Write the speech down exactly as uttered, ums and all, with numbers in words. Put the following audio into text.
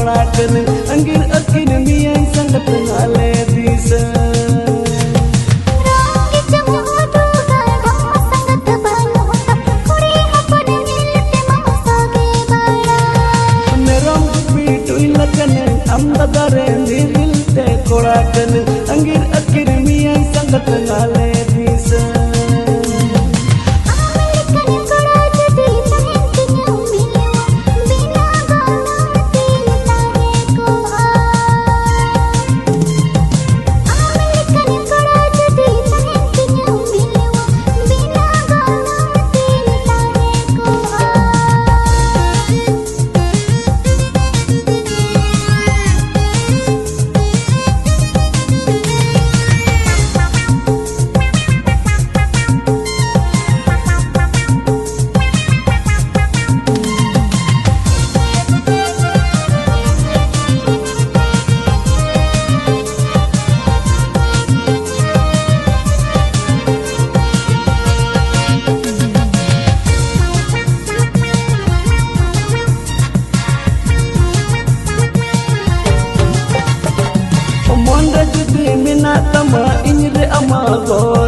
ᱟᱠᱟᱱᱟᱹᱧ ᱟᱸᱜᱤᱨ ᱟᱹᱠᱤᱨ ᱢᱮᱭᱟᱧ ᱥᱟᱸᱜᱟᱛ ᱟᱞᱮ ᱫᱤᱥᱟᱹ᱾ ᱨᱚᱝᱜᱤ ᱪᱟᱢᱩ ᱩᱫᱩᱜᱟ ᱰᱷᱟᱢᱟ ᱥᱟᱸᱜᱟᱛ ᱵᱟᱹᱱᱩᱜ ᱛᱟᱢ ᱠᱩᱲᱤ ᱦᱚᱯᱚᱱ ᱧᱮᱞ ᱛᱮ ᱢᱟᱢᱟ ᱥᱟᱜᱮ ᱵᱟᱲᱟ᱾ ᱢᱮᱨᱚᱢ ᱜᱩᱯᱤ ᱴᱩᱭ ᱞᱮᱠᱟᱱᱟᱹᱧ ᱟᱢ ᱫᱟᱫᱟ ᱨᱮ ᱱᱤᱨᱤᱞ ᱛᱮ ᱠᱚᱲᱟ ᱠᱟᱱᱟᱹᱧ ᱟᱸᱜᱤᱨ ᱟᱹᱠᱤᱨ ᱢᱮᱭᱟᱧ ᱥᱟᱸᱜᱟᱛ ᱟᱞᱮ ᱫᱤᱥᱟᱹ᱾ ᱢᱚᱱ ᱨᱮ ᱡᱩᱫᱤ ᱢᱮᱱᱟᱜ ᱛᱟᱢᱟ ᱤᱧ ᱨᱮ ᱟᱢᱟᱜ ᱜᱚᱨᱚᱡᱽ